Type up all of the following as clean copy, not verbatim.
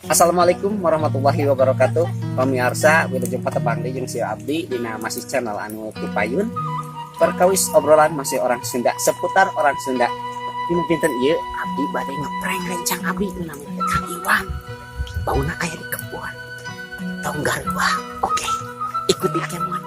Assalamualaikum warahmatullahi wabarakatuh. Pemirsa, wilujeng patepang deui jeung si Abdi dina masih channel anu Pipayun. Perkawis obrolan masih orang Sunda, seputar orang Sunda. Dina dinten ieu Abdi bade ngeprank rencang Abdi nu namina Kang Iwan. Bauna aya di kebun. Tong garuah. Oke, ikuti kemon.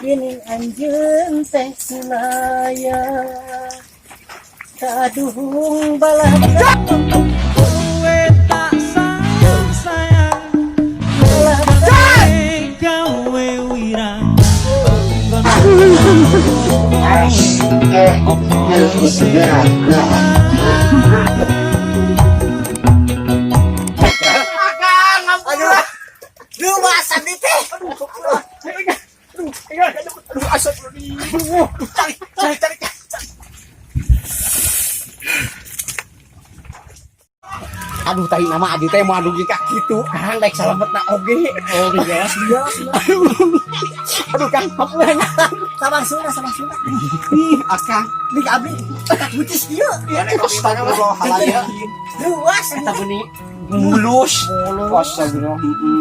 Gini anjeun teh sulaya kaduhung balah. Kowe tak sayang sayang, gawe wirang. Opo sing Aduh, lu masa di teh. Aduh, asap. Cari, cari, cari. Aduh, tadi nama Adi teh mau dugi ka kitu, Kang, daek salametna oge. Oh iya, iya. Aduh, Kang, hampura nya. Sabang suna, sabang suna. Ih, Akang. Nih abdi tak bucis ieu. Astagfirullahaladzim. Luas. Eta beuni mulus. Astagfirullah,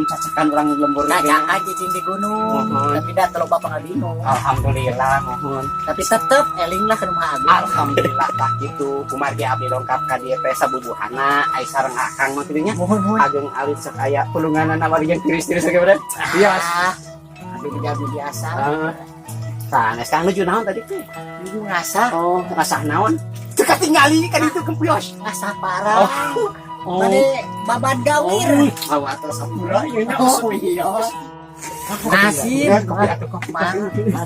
cacakan urang lembur. Cacakan cicing di gunung. Mohon. Tapi dah terlalu bapak ngadino. Alhamdulillah, mohon. Tapi tetep eling lah ke rumah abdi. Alhamdulillah, tah kitu kumargi abdi dongkap ka dieu teh sabubuhana ai sareng Akang mah kitu nya. Mohon, mohon. Ageng alit sok aya pulunganana mah jeung tiris-tiris oge bener. Iya. Ah, abdi juga abdi biasa. Heeh. Sanes Kang, nuju naon tadi teh? Nuju ngasah. Oh, ngasah naon? Teu katingali kan itu kempios. Ngasah parang. Oh. Bade babad gawir. Oh, atas sapura ieu nya. Oh iya. Nasib. Kopi atuh, kopi.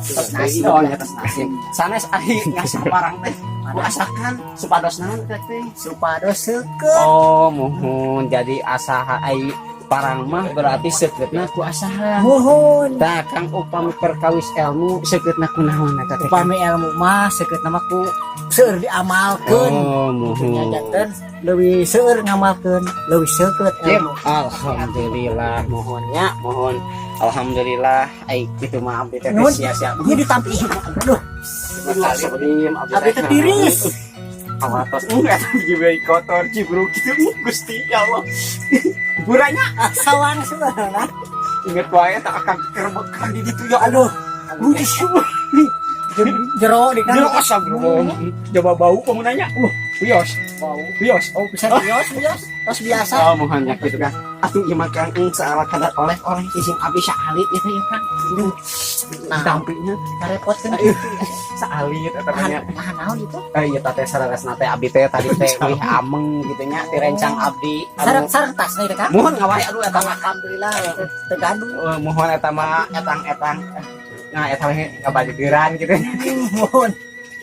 Tos Nasi. nasi. Oh, nya tos nasi. Sanes ari ngasah parang teh. Ku asakan supados naon teh teh? Supados seukeut. Oh, muhun, jadi asaha ai parang mah berarti seukeutna ku asahan. Muhun. Tah Kang, upami perkawis ilmu seukeutna ku naon eta teh? Upami ilmu mah seukeut nama ku seueur diamalkeun. Oh, Nya muhun. Janten leuwih seueur ngamalkeun, leuwih seukeut ilmu. Alhamdulillah, muhunnya, mohon. Alhamdulillah, ai kitu mah abdi teh Nuhun. sia-sia. Ieu ditampi. Aduh, Astagfirullahaladzim, abdi teh tiris. Awatos enggak juga kotor cibruk gitu, Gusti ya Allah. Buranya Sawang sebenarnya. Inget wae tak akan kerebekan di ditu ya Allah. Aduh, Gusti. Jero di kan. Jero, astagfirullah. Coba bau kamu nanya. Wios, Bau. Wios. Oh, bisa bios, bios. Tos biasa. Oh, mohon ya gitu kan. Atuh ieu mah Kang, salah kadar oleh-oleh ising abdi saalit itu ya Kang. Aduh, Nah. tampinya Karepotkeun Ayo. kitu. Saalit eta Nahan, nya. nahan naon itu? Eh, iya teh saleresna teh abdi teh tadi teh wih ameng gitu nya ti rencang abdi. Sareng sareng tasna itu kan? Mohon ngawae, aduh, eta mah. Alhamdulillah teu gaduh. Eh, mohon eta mah etang-etang. Nah, eta mah ngabagegeran gitu. Mohon.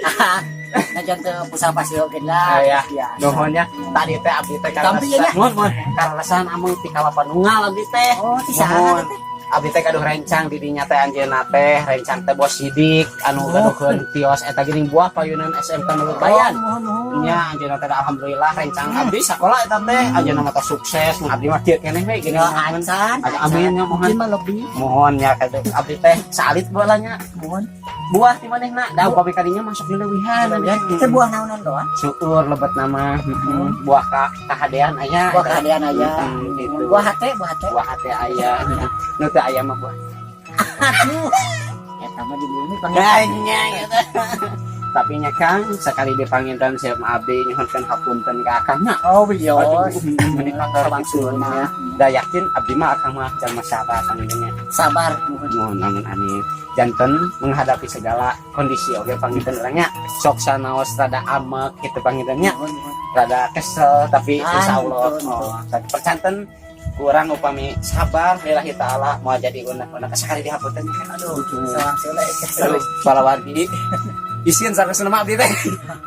Nah, jangan teu pusang pasti oge lah. Ah, ya. Biasa. Nuhun nya, tadi teh abdi teh Tampi ya, nya? Mohon, mohon. Karalesan ameng ti kalapanunggal abdi teh. Oh, ti saha Mohon. teh? Abdi teh gaduh rencang di dinya teh, anjeunna teh rencang teh Bos Sidik anu gaduhkeun kios eta geuning buah payunan SMK Nurul Bayan. Oh, mohon, mohon. Nya anjeunna teh alhamdulillah rencang abdi sakola eta teh, anjeunna mah tos sukses, abdi mah kieu keneh we geuning. Ya, acan. Amin ya, mohon. Mungkin mah lebih. Mohon ya, kata abdi teh saalit bolanya. Mohon. Buah di manehna da upami kadinya masuk dileuwihan. Ya, kita buah naonan doang. Syukur lebet nama buah ka kahadean aya. Buah kahadean aya. Gitu. Buah hate, buah hate. Buah hate aya, nu teu aya mah buah. Aduh. Eta mah di bumi panggil. Ganya gitu. Tapi nya Kang, sekali dipanginten siap abdi nyuhunkeun hapunten ka Akang nya. Oh, iya. Aduh, meni kotor Sabang gitu suna. Nya. Da yakin abdi mah Akang mah jalma sabar pangintennya. Sabar, mohon. Mohon, amin amin. Janten menghadapi segala kondisi oge panginten urangnya sok sanaos rada amek gitu pangintennya, Mohon, mohon. Rada kesel, tapi Ah, insya Allah betul, oh, tapi percanten kurang upami sabar lillahi ta'ala mau jadi unek-unek sekali dihapunten kan. Aduh, sawang sule. Palawargi isin sampai senema abdi teh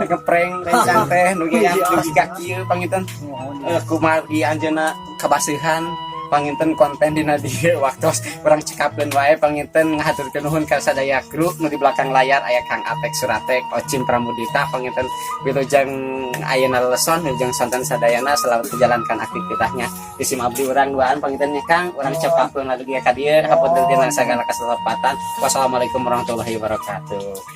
ngeprank rencang teh nugi nugi ka kieu panginten. Mohon. Eh, kumargi anjeunna kabaseuhan panginten konten dina dieu waktos urang cekapkeun wae panginten. Ngahaturkeun nuhun ka sadaya kru nu di belakang layar, aya Kang Atek Suratek, Ocin Pramudita. Panginten wilujeng ayeuna leleson, wilujeng sonten sadayana, selamat menjalankan aktivitasnya. Isim abdi urang duaan panginten nya Kang, urang cekapkeun lagi ka dieu. Hapunten tina sagala kasalepatan. Wassalamualaikum warahmatullahi wabarakatuh.